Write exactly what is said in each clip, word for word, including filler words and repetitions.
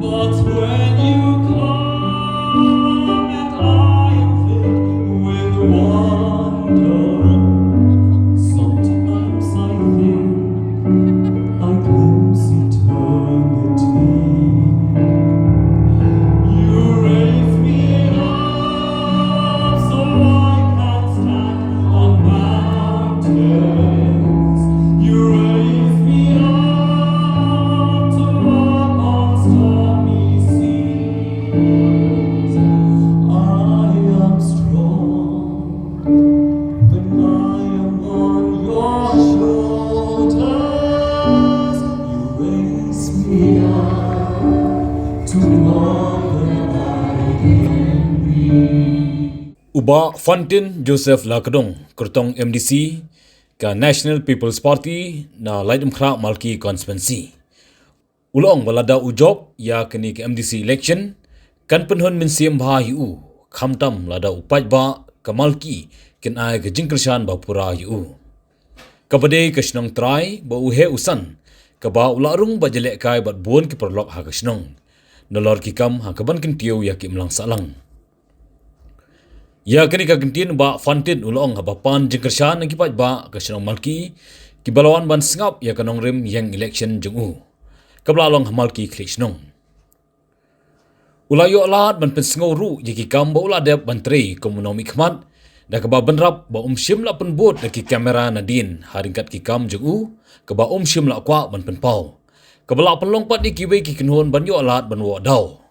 But when you come and I am filled with wonder, sometimes I think I glimpse eternity. You raise me up so I can stand on mountains. You raise me up to walk on stormy seas. I am strong when I am on your shoulders. You raise me up to more than I can be. U Bah Fantin Joseph Lakdong, kyrtong M D C ka National People's Party na Laitumkhrah Malki Constituency, u la ong ba lada u jop ïa kane ka M D C election, kan pynhun mynsiem bha ïa u, khamtam lada u paidbah ka Malki kin ai ka jingkyrshan ba pura ïa u. Kaba dei ka shnong trai ba u heh u san, kaba u la rung bad ïalehkai bad bun ki paralok ha ka shnong, nalor ki kam ha kaban kyntiew ïa ki imlang sahlang. Ïa kane ka kyntien u Bah Fantin u la ong haba pan jingkyrshan na ki paidbah ka shnong Malki kiba la wan ban sngap ïa ka nongrim ïeng election jong u, kaba la long ha Malki Khlieh Shnong. U la ïoh lad ban pynsngew ruh ïa ki kam ba u la dep ban trei kum u nongmihkhmat, da kaba bynrap ba um shym la pynbud da ki kamera nadien ha ryngkat ki kam jong u, kaba um shym la kwah ban pynpaw, kaba la pynlong pat ïa kiwei ki kynhun ban ïoh lad ban wad daw.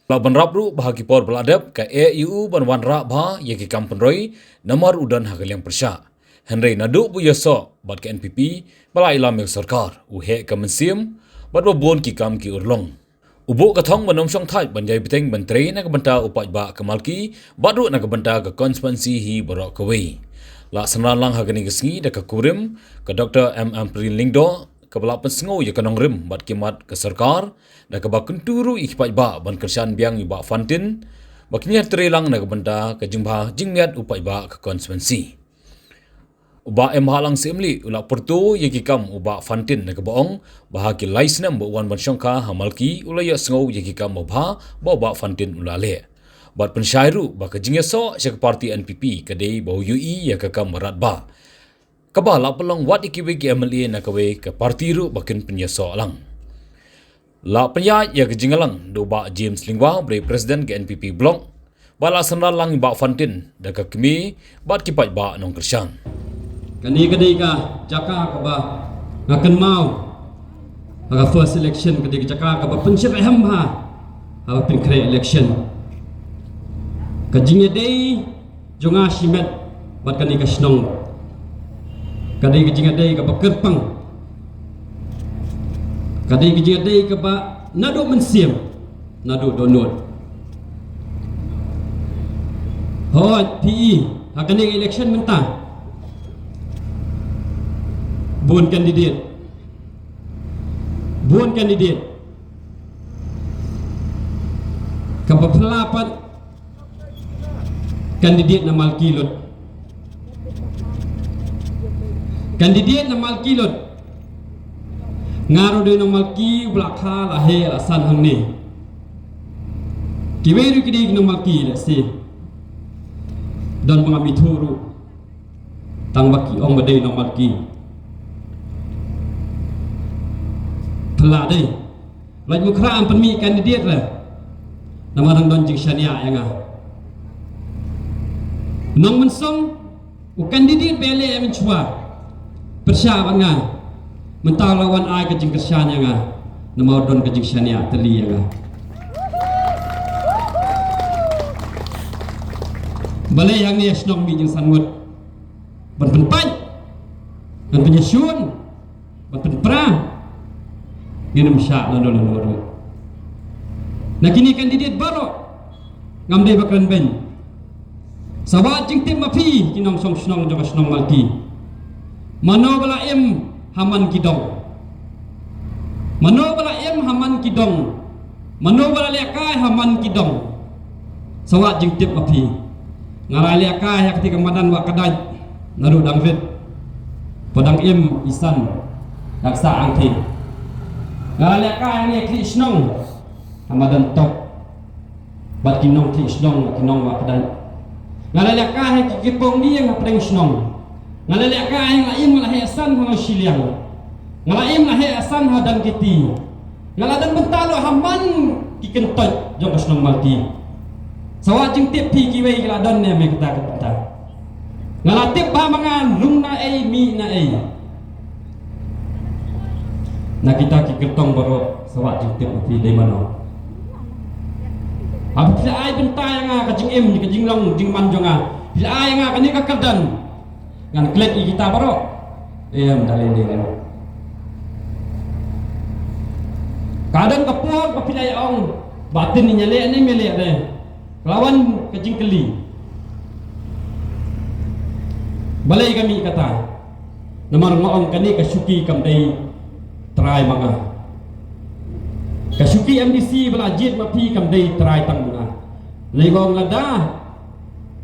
La bynrap ruh ba ha ki por ba la dep ka eh ïa u ban wanrah bha ïa ki kam pynroi namar u don ha ka liang pyrshah. Hynrei naduh ba u ïasoh bad ka N P P ba la ïalam ïa ka sorkar, u heh ka mynsiem bad ba bun ki kam ki urlong. U buh ka thong ban ym shong thait ban ïai bteng ban trei na ka bynta u paidbah ka Malki bad ruh na ka bynta ka constituency hi baroh kawei. La synran lang ha kane ka sngi da ka kurim ka Doctor M Ampareen Lyngdoh, kaba la pynsngew ïa ka nongrim bad ki mat ka sorkar, da kaba kyntu ruh ïa ki paidbah ban kyrshan biang ïa u Bah Fantin ba kin ïatrei lang na ka bynta ka jingbha jingmiat u paidbah ka constituency. U Bah M Bhalang Syiemlieh u la pyrto ïa ki kam u Bah Fantin, na kaba ong ba ha ki lai snem ba u wan ban shongkha ha Malki u la ïohsngew ïa ki kam babha ba u Bah Fantin u la leh, bad pynshai ruh ba ka jingïasoh sha ka party N P P ka dei ba u ïohi ïa ka kam ba radbah, kaba la pynlong wat ïa kiwei ki M L A na kawei ka party ruh ba kin pynïasoh lang. La pynïaid ïa ka jingïalang da u Bah James Lyngwa, ba dei president ka N P P block, ba la synran lang ïa u Bah Fantin da ka kmie bad ki paidbah nongkyrshan. Kane ka dei ka jaka kaba nga kynmaw ha ka first election, ka dei ka jaka kaba pynshyrkhei bha haba pynkhreh election. Ka jingïadei jong nga shimet bad kane ka shnong ka dei ka jingïadei kaba kyrpang, ka dei ka jingïadei kaba naduh mynsiem, naduh dohnud. Hooid, phi i ha kane ka election mynta, bun candidate, bun candidate kaba phylla pat candidate na Malki lut. Candidate na Malki lut. Nga ruh dei nong Malki, ba la kha la heh la san hangne. Kiwei ruh ki dei nong Malki, let's see. Don ba ngam ithuh ruh, tang ba ki ong ba dei nong Malki. Phylla dei. Lait Mukhra, ym pynmih candidate re, namar dang don jingshaniah ïa nga. Nongmynsong, u candidate ba ïaleh mynshuwa pyrshah bad nga, mynta u la wan ai ka jingkyrshan ïa nga, namar u don ka jingshaniah tylli ïa nga. Balei hangne ha shnong mih jingsan ngut ban pynpait, ban pynïashun, ban pynpra? Ngin ym shah lano lano ruh. Na kine candidate baroh ngam dei ba kren beiñ. Sa wad jingtip ma phi ki nongshong shnong jong ka shnong Malki. Mano ba la im ha man ki dong? Mano ba la im ha man ki dong? Mano ba la lehkai ha man ki dong? Sa wad jingtip ma phi. Nga la lehkai ha kti ka madan Wah Kdait, naduh dang rit, ba dang im i san, dang sah angki. Nga la lehkai hangne ha Khlieh Shnong, Ha madan Tok bad ki nongthied shnong, ki nongwah pdeng. Nga la lehkai ha ki kyrpong dieng ha pdeng shnong. Nga la lehkai ha, nga la im, nga la heh san ha Nongshiliang. Nga la im, la heh san ha Dangkiti. Nga la don bynta ruh ha man ki kyntoit jong ka shnong Malti. Sa wad jingtip phi kiwei ki la don ne em ha kata ka bynta. Nga la tip ba ma nga rung na ei, mih na ei. Na kita ki kyrtong baroh, sa wad jingtip phi dei mano. Haba phi la ai bynta ïa nga ka jingim, ka jinglong jingman jong nga, phi la ai ïa nga kane ka kyrdan, ngan klet ïa kita baroh. Em, da lei lei lei. Ka don ka por ba phi la ïa ong, ba tin ïa leh ne ym leh ne. Ka la wan ka jingkylli. Balei ka mih kata? Namar nga ong kane ka shuki kam dei trai ma nga. Ka shuki M D C ba la jied ma phi kam dei trai tang ma nga. Lei nga ong lada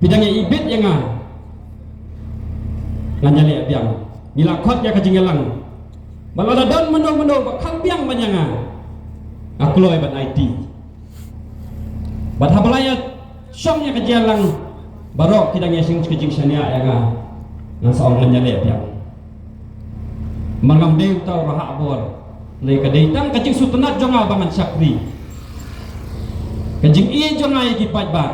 phi dang ïa ibit ïa nga, ngan ïaleh biang. Ngi la khot ïa ka jingïalang. Ba lada don mano mano ba khang biang ban ïa nga, nga kloi ban aiti. Bad haba la ïa shong ïa ka jingïalang, baroh ki dang ïa shim ka jingshaniah ïa nga, nga sa ong ngan ïaleh biang. Ma ngam dei uta u rah bor. Lei ka dei tang ka jingsngewtynnat jong nga ba ngan shakri. Ka jingïeit jong nga ïa ki paidbah.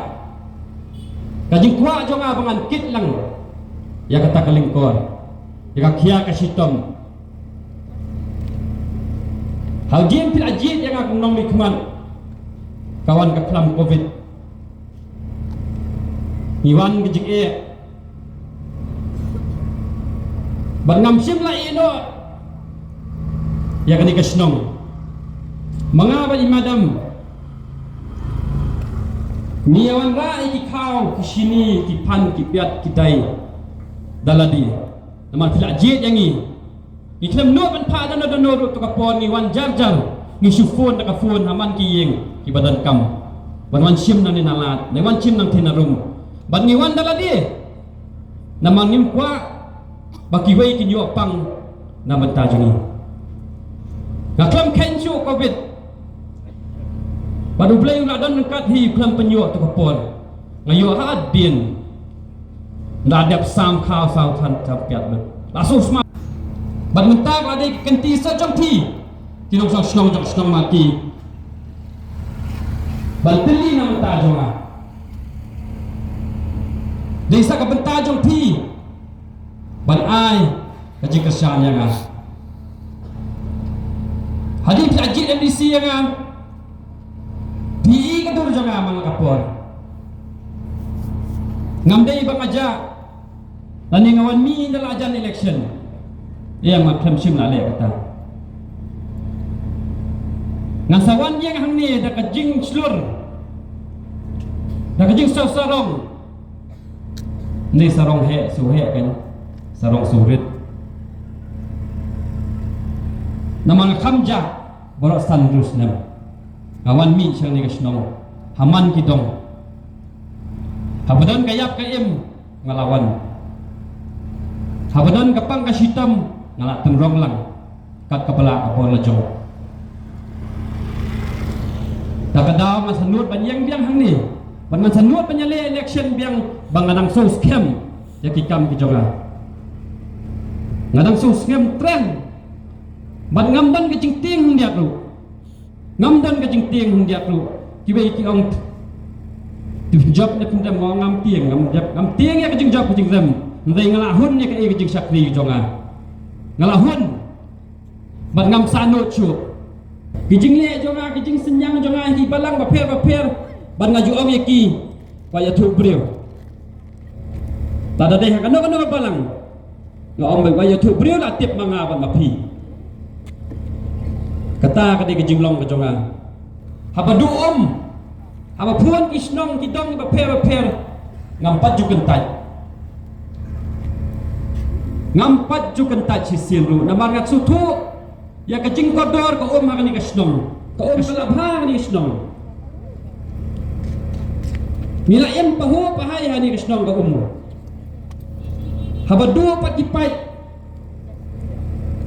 Ka jingkwah jong nga ba ngan kit lang ïa kata ka lyngkor, ïa ka khia ka shitom. Hadien phi la jied ïa nga kum nongmihkhmat, ka wan ka khlam covid. Ngi wan ka jingeh. Bad ngam shym la ïeh noh ïa kane ka shnong. Ma nga bad i madam, ngi ïa wanrah ïa ki khaw, ki shini, ki phan, ki piat, ki dai da lade. Namar phi la jied ïa ngi. Ngi khlem nud ban phah dano dano ruh, to ka por ngi wan jar jar, ngi shu phone da ka phone ha man ki ïing kiba donkam, ban wan shim nangne na lad, ne wan shim nangtei na rum. Bad ngi wan da lade, namar ngim kwah ba kiwei kin ïoh pang na bynta jong ngi. Nga khlem kheiñ shuh covid. Bad U Blei u la don ryngkat hi, u khlem pynïoh to ka por. Nga ïoh hadien. Nga dep sam khaw saw than sam piat lut. La shu sma. Bad mynta ka la dei ka kynti sa jong phi, ki nongshong shnong jong shnong Malti, ban tylli na bynta jong nga. Dei sa ka bynta jong phi ban ai ka jingkyrshan ïa nga. Hadien phi la jied M D C ïa nga, phi i ka dur jong nga man la ka por. Ngam dei ba nga jah lane nga wan mih ynda la jan election. Ïa, nga khlem shym la leh kata. Nga sa wan ïeng hangne da ka jingshlur, da ka jingsngewsarong. Ngi sarong heh, shu heh kan, sarong shu rit. Namar nga kham jah baroh san hynriew snem. Nga wan mih sha kane ka shnong ha man ki dong. Haba don ka ïap ka im nga la wan. Haba don ka pang ka shitom nga la tynrong lang. Kat kaba lah ka bor la jong. Ta ka daw ngan sa nud ban ïeng biang hangne, ban ngan sa nud ban ïaleh election biang, ba nga dang sngewskhem ïa ki kam ki jong nga. Nga dang sngewskhem tren, ban ngam don ka jingtieng hyndiat ruh. Ngam don ka jingtieng hyndiat ruh. Kiwei ki ong, tu jop ne pynrem, ngam tieng, ngam jop, ngam tieng ïa ka jingjop ka jingrem. Hynrei nga la hun ïa ka, ïa ka jingshakri jong nga. Nga la hun. Bad ngam sah nud shuh. Ki jingleh jong nga, ki jingsynñiang jong nga, ki balang bapher bapher. Bad nga ju ong ïa ki, wat ïathuh briew. Lada dei ha kano kano ka balang, nga ong, wat ïathuh briew, la tip ma nga bad ma phi. Kata ka dei ka jinglong ka jong nga. Haba duh um, haba phone ki shnong ki dong bapher bapher, ngam pat ju kyntait. Ngam pat ju kyntait shisien ruh, namar nga sngewthuh ïa ka jingkordor ka um ha kane ka shnong. Ka um ka la bha ha kane ka shnong. Ngi la im pahuh pahai ha kane ka shnong ka um. Haba duh pat ki paip,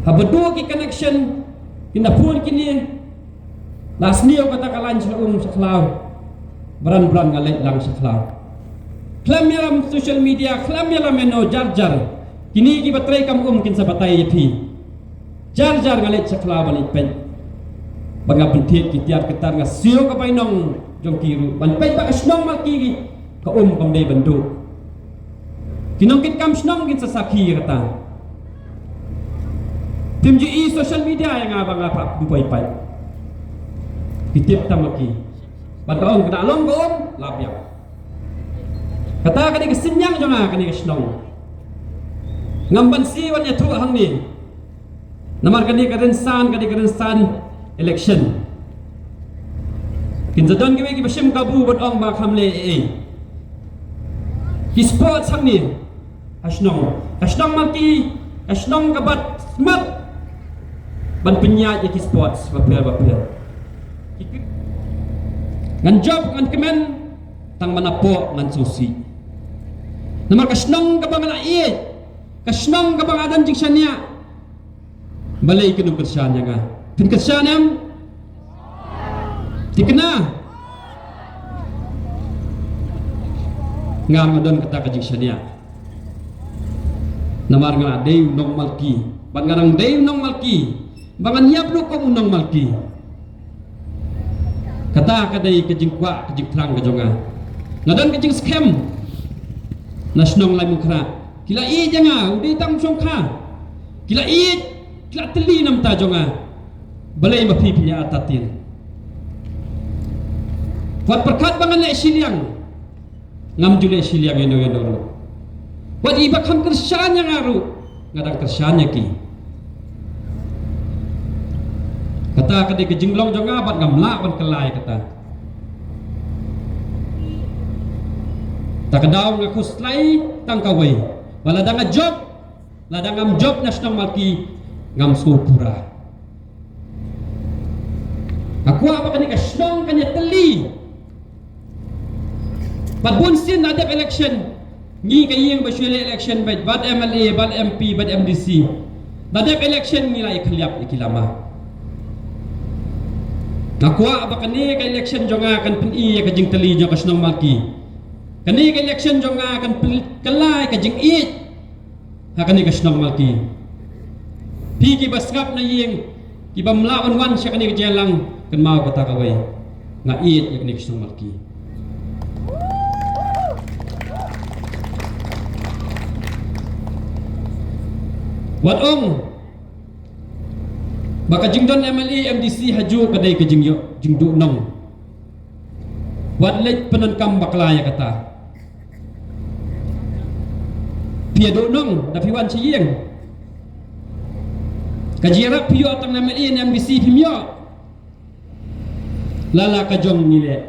haba duh ki connection, ki na phone kine, La sniew kata ka lain sha um sha khlaw. Bran bran nga leit lang sha khlaw. Khlem ïalam social media, khlem ïalam ïano jar jar. Kine kiba trei kam um kin sa batai ïa phi. Jar jar nga leit sha khlaw ban leit peit. Ba nga pynthied ki tiar ki tar, nga siew ka bainong jong ki ruh ban peit ba ka shnong Malki ka um kam dei ban duh. Ki nongkitkam shnong kin sa sakhi ïa kata. Phim ju i social media ïa nga ba nga pap poi pait. Ki tip tam ki. Bad ka ong ka da long ka um la biang. Kata ka dei ka synñiang jong nga kane ka shnong. Ngam banse wan ïathuh hangne. Namar kane ka rynsan, kane ka rynsan election. Kin sa don kiwei kiba shim kabu ban ong ba kham leh ei ei. Ki sports hangne ha shnong, ka shnong Malki, ka shnong kaba smat ban pynïaid ïa ki sports bapher bapher. Ngan jop, ngan kmen, tang ban hapoh ngan sngewsih. Namar ka shnong kaba nga la ïeit, ka shnong kaba nga don jingshaniah. Balei kin ym kyrshan ïa nga? Kin kyrshan em? Thikna. Nga nga don kata ka jingshaniah. Namar nga dei u nong Malki. Bad nga dang dei u nong Malki. Ba ngan ïap ruh kum u nong Malki. Kata ka dei ka jingkwah ka jingthrang ka jong nga. Nga don ka jingskhem na shnong Laitumkhrah. Ki la ïeit ïa nga, u dei tang u shongkha. Ki la ïeit, ki la tylli na bynta jong nga. Balei ma phi pynïaid artatien? Wat pyrkhat ba ngan leh shiliang. Ngam ju leh shiliang ïano ïano ruh. Wat i ba kham kyrshan ïa nga ruh, nga dang kyrshan ïa ki. Kata ka dei ka jinglong jong nga bad ngam lah ban kylla ïa kata. Ta ka daw nga khuslai tang kawei. Ba lada nga jop, lada ngam jop na shnong Malki, ngam sngewpura. Nga kwah ba kane ka shnong kan ïatylli. Bad bun sien da dep election, ngi ka ïing ba shu leh election bad, bad M L A, bad M P, bad M D C. Da dep election ngi la ïa khylliap ïa ki lama. Nga kwah ba kane ka election jong nga kan pyni ïa ka jingtylli jong ka shnong Malki. Kane ka election jong nga kan pyn-, kylla ïa ka jingïeit ha kane ka shnong Malki. Phi kiba sngap na ïing, kiba mlah wan wan sha kane ka jingïalang, kynmaw kata kawei. Nga ïeit ïa kane ka shnong Malki. Wat ong ba ka jingdon M L A M D C hajuh ka dei ka jingïoh jingduh nong. Wat leit pyndonkam bakla ïa kata. Phi ïa duh nong da phi wan sha ïing. Ka jingïarap phi ïoh tang na M L A ne M D C phim ïoh. Lada ka jong ngi leh.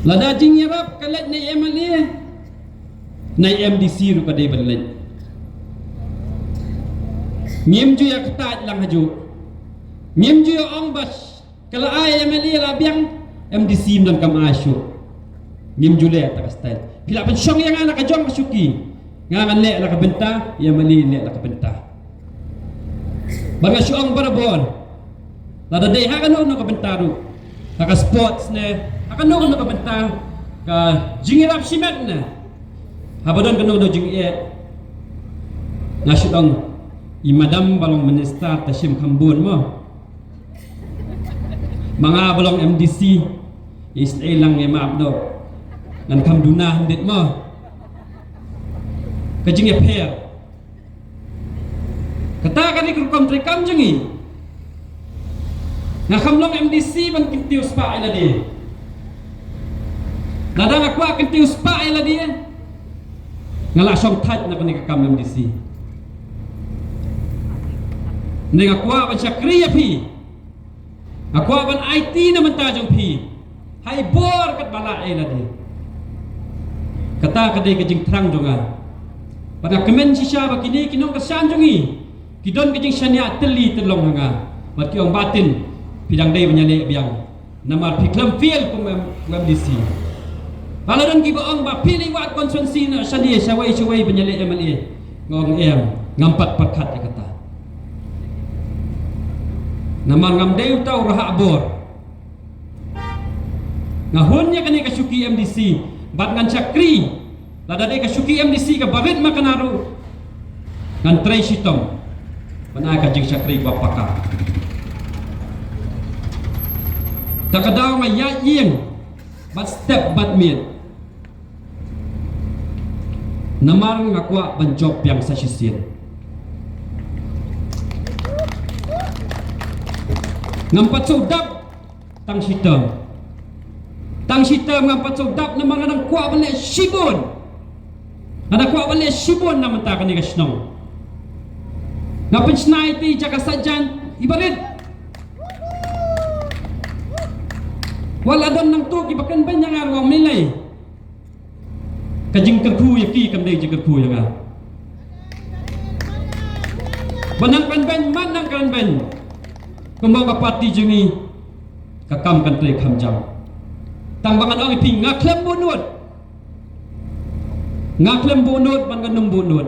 Lada jingïarap ka leit na M L A, na M D C ruh ka dei ban leit. Ngim ju ïa kata lang hajuh. Ngim ju ïa ong ba ka la ai M L A la biang, M D C ym donkam ai shuh. Ngim ju leh ta ka style. Phi la pynshong ïa nga la ka jong ka shuki. Nga ngan leh la ka bynta, ïa M L A leh la ka bynta. Ba nga shu ong barabor. Lada dei ha kano kano ka bynta ruh. Ha ka sports ne, ha kano kano ka bynta, ka jingïarap shimet ne. Haba don kano kano jingeh. Nga shu ong i madam ba long minister ta shim kham bun mo. Ma nga ba long M D C, i sdei lang i map do. Ngan kham duna hyndet mo. Ka jingïapher. Kata ka dei ka rukom treikam jong ngi. Nga kham long M D C ban kyntiew spah ïa lade. Lada nga kwah kyntiew spah ïa lade, nga la shong thait na kane ka kam M D C. Ne nga kwah ban shakri ïa phi. Nga kwah ban aiti na bynta jong phi. Hai bor kat ba la ei lade. Kata ka dei ka jingthrang jong nga. Bad nga kmen shisha ba kine ki nongkyrshan jong ngi ki don ka jingshaniah tylli tyllong ha nga. Bad ki ong ba tin phi dang dei ban ïaleh biang. Namar phi khlem fail kum M-, kum M D C. Ba la don kiba ong ba phi lei wad constituency na shane shawei shawei ban ïaleh M L A. Nga ong em, ngam pat pyrkhat ïa kata. Namar ngam dei uta u rahak bor. Nga hun ïa kane ka shuki M D C bad ngan shakri. Lada dei ka shuki M D C kaba rit makna ruh, ngan trei shitom ban ai ka jingshakri kaba paka. Ta ka daw nga ïaid ïing bad step bad miet. Namar nga kwah ban jop biang sa shisien. Ngam pat shu dap tang shi term. Tang shi term ngam pat shu dap namar nga dang kwah ban leh shibun. Nga dang kwah ban leh shibun na mynta kane ka shnong. Nga pynshna ïa ka jaka sajan ibarit. Wat la don nangto kiba kynbeiñ ïa nga ruh ym lei. Ka jingkyrkhu ïa ki kam dei jingkyrkhu ïa nga. Ba nang kren beiñ, man nang kren beiñ. Kumba ka party jong ngi ka kam kan trei kham jam. Tang ba ngan ong ïa phi nga khlem buh nud. Nga khlem buh nud, ban ngan ym buh nud.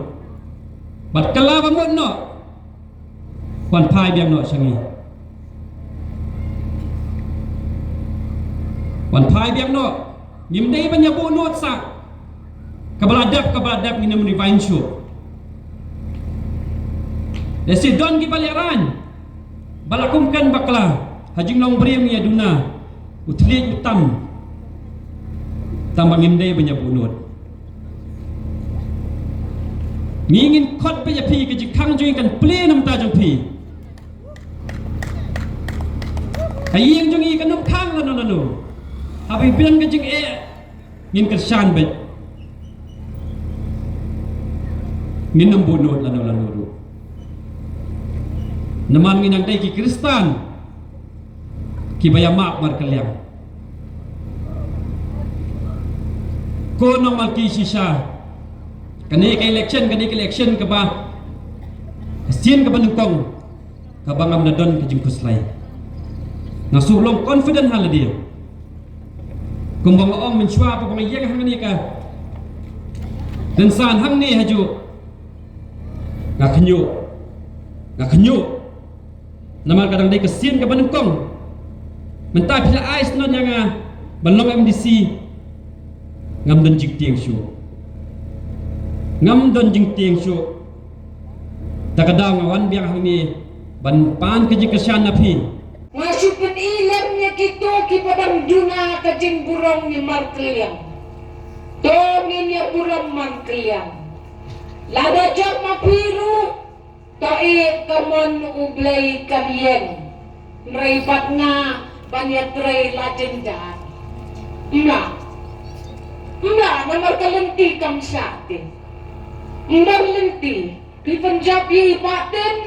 Bad kylla ba mut noh. Wan phai biang noh sha ngi. Wan phai biang noh. Ngim dei ban ïa buh nud sa. Kaba la dep, kaba la dep ngin ym rewind shuh. Lehse don kiba lehrain ba la kum kan bakla. Ha jinglong briew ngi ïa duna. U thylliej u tam. Tang ba ngim dei ban ïa buh nud. Ngi ngin khot beit ïa phi, ka jingkhang jong ngi kan plie na bynta jong phi. Ka ïing jong ngi kan ym khang lano lano. Haba biang ka jingeh ngin kyrshan beit. Ngin ym buh nud lano lano ruh. Namar ngi nang dei ki Khristan kiba ïa map markylliang. Ko nongmalki shisha, kane ka election, kane ka election kaba, ka sien kaba nyngkong kaba ngam da don ka jingkhuslai. Nga shu long confident ha lade. Kumba nga ong mynshuwa ba nga ïeng hangne ka rynsan hangne hajuh. Nga khynñiuh. Nga khynñiuh. Namar ka dang dei ka sien kaba nyngkong. Mynta phi la ai shnong ïa nga ban long M D C. Ngam don jingtieng shuh. Ngam don jingtieng shuh. Ta ka daw nga wan biang hangne ban pan ka jingkyrshan na phi. Nga shu pyni lem ïa kito kiba dang duna ka jingburom ïa markylliang. To ngin ïa burom markylliang. Lada jop ma phi ruh, to ïa ka mon U Blei ka lieng. Hynrei bad nga ban ïa trei la jynjar. Mla. Mla namar ka lynti kam shah te. Mla lynti. Phi pynjop ïa i Bah Tin.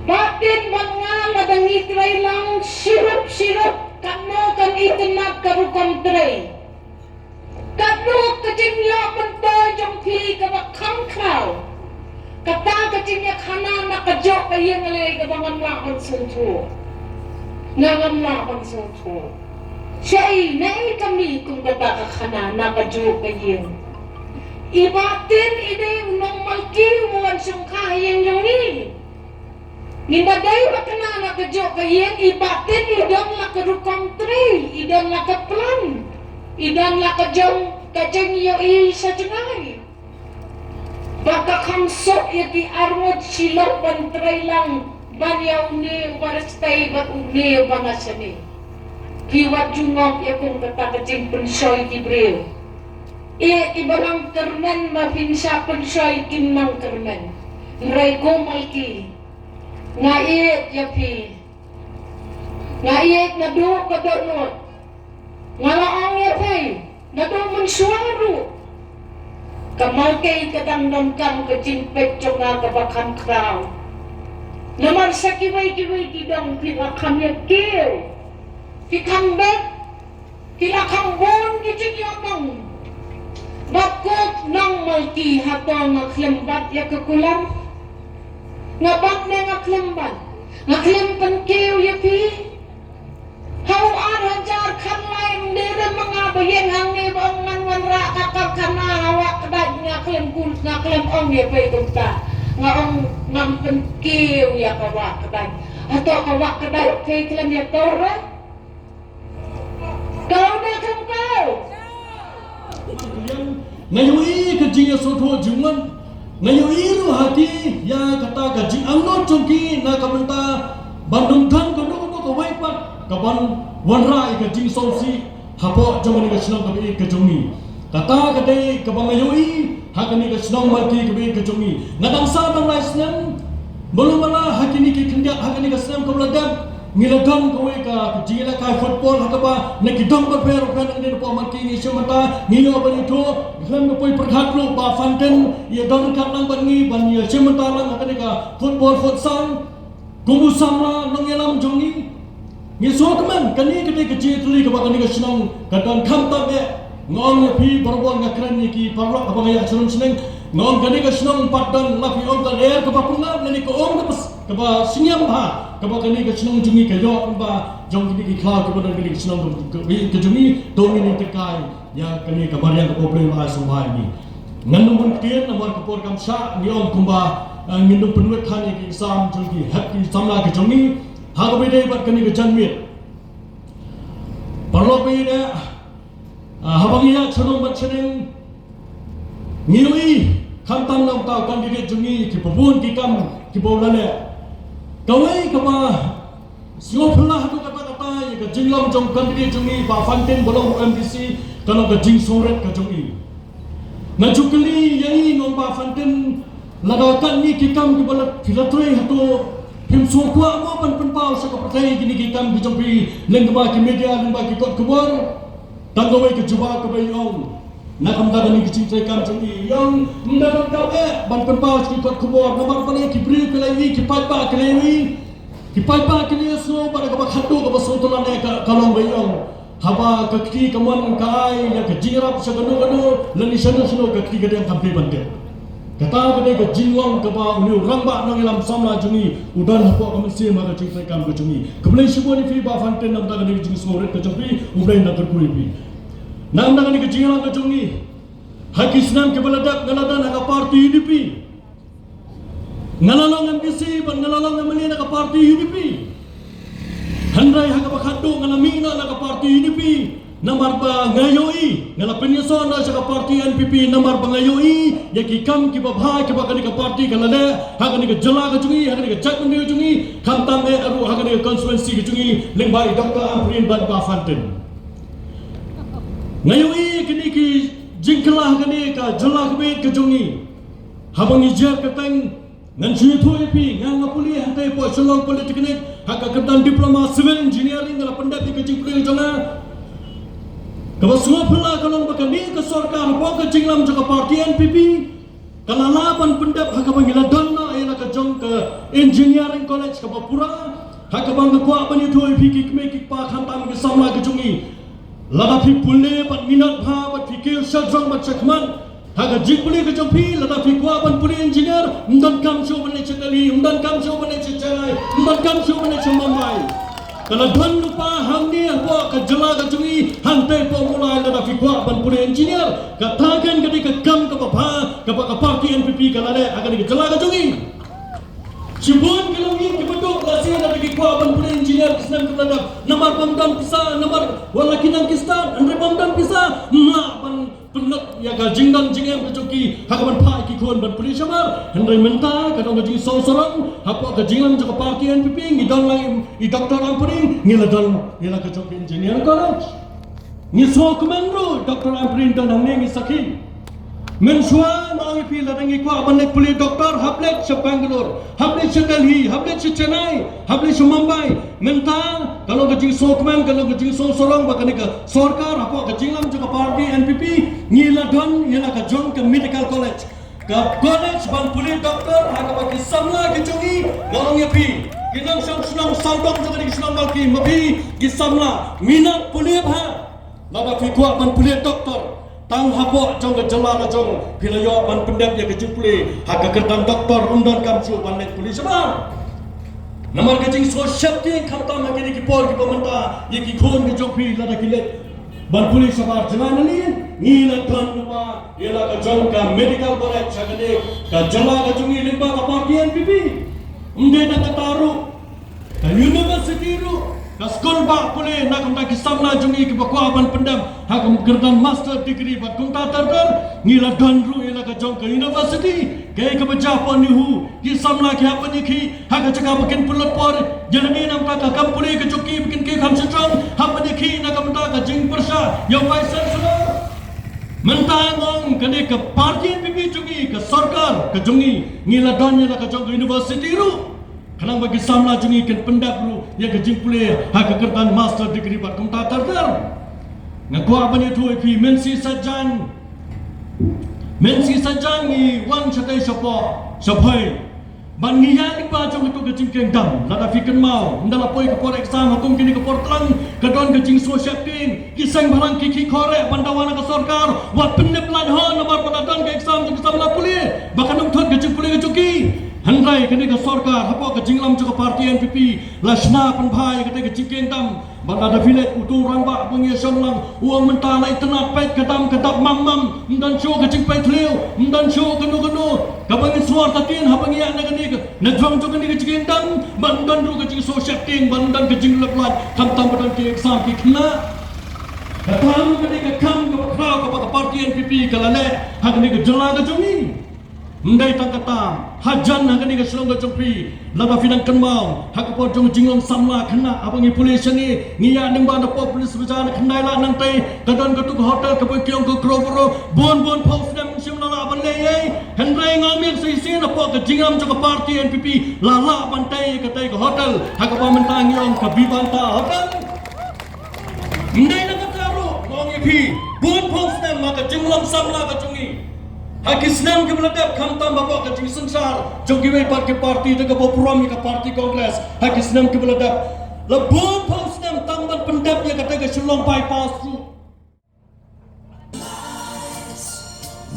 Bah Tin bad nga lada ngi trei lang shirup shirup, katno kan itynnad ka rukom trei. Katno ka jingïoh myntoi jong phi kaba kham khraw. Kata ka jingïakhana na kajuh ka ïing lei kaba ngam lah ban sngewthuh. Nga ngam lah ban sngewthuh. Shaei, naei ka mih kum kata ka khana na kajuh ka ïing. I Bah Tin i dei u nongmalki uba wan shongkha ha ïing jong ngi. Ngin da dei ba kane na kajuh ka ïing, i Bah Tin i don la ka rukom trei, i don la ka plan, i don la ka jong ka jingïohi sha jngai. Ba ka kham suk ïa ki arngut shi lok ban trei lang ban ïa une uba riewstad bad une uba nongshaniah. Ki wat ju ngop ïa kum kata ka jingpynshoi ki briew. Ïa kiba nang kyrmen ma phin shah pynshoi kim nang kyrmen. Hynrei ko Malki, nga ïeit ïa phi. Nga ïeit naduh ka dohnud. Nga la ong ïa phi naduh mynshuwa ruh. Ka Malki ka dang donkam ka jingpeit jong nga kaba kham khraw. Namar sa kiwei kiwei ki dong phi la kham ïa kiew. Phi kham beit. Ki la kham bun ki jingïohnong. Bad ko nong Malki, hato nga khlem bat ïa ka kular? Nga bat ne nga khlem bat? Nga khlem pynkiew ïa phi? Ha u ar hajar khatlai ym dei re ma nga ba ïeng hangne ba ong ngan wanrah ka karkhana ha Wah Kdait, nga khlem kul, nga khlem ong ïa phi kumta. Nga ong ngam pynkiew ïa ka Wah Kdait. Ka wak ka dai, ka khlem ïa kau re. Kau da khlem kau. Nga ïohi ka jingïasngewthuh jingwan. Nga ïohi ruh ha ki ïa kata ka jingangnud jong ki na ka bynta ban ym than kano kano kawei pat kaban wanrah ïa ka jingsngewsih hapoh jong kane ka shnong kaba ïeit ka jong ngi. Kata ka dei kaba nga ïohi ha kane ka shnong Malki kaba ïeit ka jong ngi. Nga dang sah tang lai snem, mano mano ha kine ki khyndiat, ha kane ka snem kaba la dep, ngi la don kawei ka, ka jingïalehkai football ha kaba na ki dong bapher bapher nangne napoh Malki ngi shim bynta, ngi ïoh ban ïathuh, khlem da poi pyrkhat ruh Bah Fantin ïa don ryngkat lang bad ngi ban ïa shim bynta lang ha kane ka football futsal. Kum u samla nongïalam jong ngi, ngi sngewkmen kane ka dei ka jingïatylli kaba kane ka shnong ka don khamtam eh. Nga ong ïa phi barabor, nga kren ïa ki paralok haba nga ïaid shnong shnong. Nga ong kane ka shnong pat don, la phi ong ka lyer kaba pyngngad lane ka um kaba s-, kaba shngiam bha kaba kane ka shnong jong ngi ka ïoh, kumba jong kine ki khlaw kiba don kane ka shnong ka, ka, ka jong ngi, to ngin ïa tyrkai ïa kane ka mariang kaba U Blei u la ai sngewbha ïa ngi. Ngan ym bun ktien namar ka por kam shah, ngi ong kumba, eh, ngin ym pynwit than ïa ki exam jong ki hep ki samla ki jong ngi ha kaba ïadei bad kane ka janmiet. Paralok ba ïeit, ah, haba ngi ïaid shnong bad shnong ngi ïohi khamtam na uta u candidate jong ngi kiba bun ki kam kiba u la leh. Kawei kaba sngewphylla haduh katta katta ïa ka jinglong jong u candidate jong ngi Bah Fantin ba long u M D C, ka long ka jingsngewrit ka jong ngi. Nga ju kylli ïa ngi, nga ong Bah Fantin, lada katne ki kam kiba la phi la trei hato, phim sngewkwah mo ban pynpaw sha ka pyrthei kine ki kam ki jong phi lyngba ki media, lyngba ki kot khubor? Tang kawei ka jubab kaba i ong na ka bynta kane ka jingtrei kam jong i, i ong, ym da donkam eh ban pynpaw sha ki kot khubor, namar balei ki briew ki la ïohi, ki paidbah ki la ïohi. Ki paidbah ki la ïohsngew bad kaba khatduh kaba sngewtynnat eh ka, ka long ba i ong, haba ka kti kamon ka ai ïa ka jingïarap sha kano kano lane shano shano, ka kti ka dang kam dei ban tep. Kata ka dei ka jinglong kaba une u rangbah nongïalam samla jong ngi u don hapoh ka mynsiem ha ka jingtrei kam ka jong ngi. Khublei shibun ïa phi Bah Fantin na ka bynta kane ka jingsngewrit ka jong phi, U Blei un nang kyrkhu ïa phi. Na ka bynta kane ka jingïalang ka jong ngi, ha ki snem kiba la dep nga la don ha ka party U D P. Nga la long M D C bad nga la long M L A na ka party U D P. Hynrei ha kaba khatduh nga la mih noh na ka party U D P namar ba nga ïohi, nga la pynïasoh noh sha ka party N P P namar ba nga ïohi ïa ki kam kiba bha kiba kane ka party ka la leh ha kane ka jylla ka jong ngi, ha kane ka jaitbynriew jong ngi, khamtam eh ruh ha kane ka constituency ka jong ngi, lyngba i Doctor Ampareen bad Bah Fantin. Nga ïohi ïa kine ki jingkylla ha kane ka jylla kaba ïeit ka jong ngi. Haba ngi jer kyrteng, ngan shu ïathuh ïa phi, nga, nga pule hangtei hapoh Shillong Polytechnic ha ka kyrdan Diploma Civil Engineering, nga la pyndep ïa ka jingpule jong nga. Kaba sngewphylla ka long ba kane ka sorkar hapoh ka jingïalam jong ka party N P P ka la lah ban pyndep ha kaba ngi la don noh ïa la ka jong ka Engineering College kaba pura. Ha kaba nga kwah ban ïathuh ïa phi ki kmie ki kpa, khamtam ki samla ki jong ngi, lada phi pule bad minot bha bad phi kiew shajrong bad shakhmat ha ka jingpule ka jong phi, lada phi kwah ban pule engineer, ym donkam shuh ban leit sha Delhi, ym donkam shuh ban leit sha Chennai, ym donkam shuh ban leit sha Mumbai. Ka la don lypa hangne hapoh ka jylla ka jong ngi, hangtei hapoh Mawlai, lada phi kwah ban pule engineer. Kata kan ka dei ka kam kaba bha kaba ka party N P P ka la leh ha kane ka jylla ka jong ngi. Shibun ki longïing kiba duk lashai lada ki kwah ban pule engineer ki snem kiba la dep, namar bym don pisa, namar wat la ki nang ki stad, hynrei bym don pisa, ym lah ban pynlut ïa ka jingdon jingem ka jong ki ha kaban phah ïa ki khun ban pule shabar. Hynrei mynta ka don ka jingsngewsarong hapoh ka jingïalang jong ka party N P P, ngi don lang i Doctor Ampareen, ngi la don ïa la ka jong ka Engineering College. Ngi sngewkmen ruh Doctor Ampareen don hangne, ngi sakhi. Mynshuwa nga ong ïa phi, lada ngi kwah ban leit pule doctor, hap leit sha Bangalore, hap leit sha Delhi, hap leit sha Chennai, hap leit sha Mumbai. Mynta ka long ka jingsngewkmen, ka long ka jingsngewsarong ba kane ka sorkar hapoh ka jingïalang jong ka party N P P, ngi la don ïa la ka jong ka medical college, ka college ban pule doctor ha kaba ki samla ki jong ngi, nga ong ïa phi, ki nongshong shnong sawdong jong kane ka shnong Malki, ma phi ki samla, minot pule bha. Lada phi kwah ban pule doctor, tang hapoh jong ka jylla la jong phi la ïoh ban pyndep ïa ka jingpule ha ka kyrdan doctor, ym donkam shuh ban leit pule shabar. Namar ka jingsngewsih, khamtam ha kine ki por kiba mynta, ïa ki khun ki jong phi lada ki leit ban pule shabar jngai na lieng, ngi la don lypa ïa la ka jong ka medical college ha kane ka jylla ka jong ngi lyngba ka party N P P. Ym dei tang kata ruh, ka U University ruh, ka skul ba pule na ka bynta ki samla jong ngi kiba kwah ban pyndep ha ka kyrdan master degree bad kumta ter ter, ngi la don ruh ïa la ka jong ka university. Kaei kaba jia hapoh NEHU, ki samla ki hap ban ïakhih ha ka jaka ba kin pynlut por ïa lade na ka bynta ka kam pule ka jong ki, ba kin kiew kham shisha, hap ban ïakhih na ka bynta ka jingpyrshah ïa u vice chancellor. Mynta nga ong kane ka party N P P jong ngi, ka sorkar ka jong ngi, ngi la don ïa la ka jong ka university ruh. Khnang ba ki samla jong ngi kin pyndep ruh ïa ka jingpule ha ka kyrdan master degree bad kumta ter ter. Nga kwah ban ïathuh ïa phi, mynsi sajan, mynsi sajan ngi wan shatei shapoh, shaphai. Ban ngi ïa lyngba jong katu ka jingkieng dam, lada phi kynmaw, ynda la poi ka por exam, ha kum kine ka por tlang, ka don ka jingsngewsih sheptieng, ki seng bhalang ki khih khoreh ban dawa na ka sorkar, wat pynlip lait ho namar ba la don ka exam jong ki samla pule, ba kan ym thut ka jingpule ka jong ki. Hynrei kane ka sorkar hapoh ka jinglam jong ka party N P P la shna pynbha ïa kata ka jingkieng dam. Bad lada phi leit, uto u rangbah ba ngi ïa shong lang u ong mynta la itynnad peit ka dam ka dap mam mam, ym don shuh ka jingpeit thliew, ym don shuh kano kano kaba ngin sngewthuh ïa kane, haba ngi ïa na kane ka na jrong jong kane ka jingkieng dam, bad ym don ruh ka jingsngewsih sheptieng, bad ym don ka jinglep lait, khamtam ba don ki exam ki khynnah. Kata kane ka kam kaba khraw kaba ka party N P P ka la leh ha kane ka jylla ka jong ngi. Ym dei tang kata, hajan ha kane ka shnong ka jong phi, lada phi nang kynmaw ha ka por jong jinglong samla khynnah, haba ngi pule shane, ngi ïa nang ban da pop police bazaar na khyndai lak nangtei, ka don katu ka hotel kaba ki ong ka Crowborough, bun bun phew snem shim la lah ban leh ei. Hynrei nga ong ïa ka shisien, hapoh ka jinglam jong ka party N P P la lah ban tei katei ka hotel ha kaba mynta ngi ong ka Vivanta Hotel. Ym dei na kata ruh, nga ong ïa phi, bun phew snem ha ka jinglong samla ka jong ngi, ha ki snem kiba la dep, khamtam hapoh ka jingsynshar jong kiwei pat ki party, da kaba burom ïa ka party Congress ha ki snem kiba la dep, la bun phew snem tang ban pyndep ïa kata ka Shillong Bypass ruh.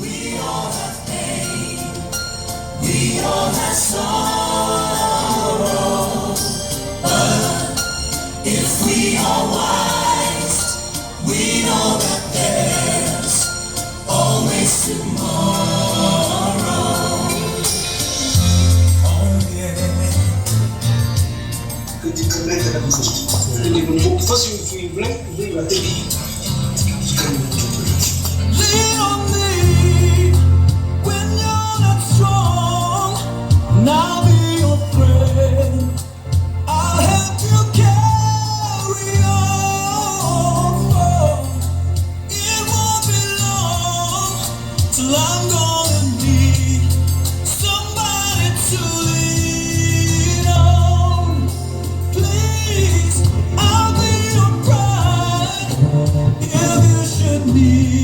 We all have pain, we all have sorrow, but if we are wise, we know that there's always tomorrow. Oh yeah. Lean on me when you're not strong, and I'll be your friend. I'll help you carry on. It won't be long till I'm gonna need somebody to lean on. Please, I'll be your pride if you should need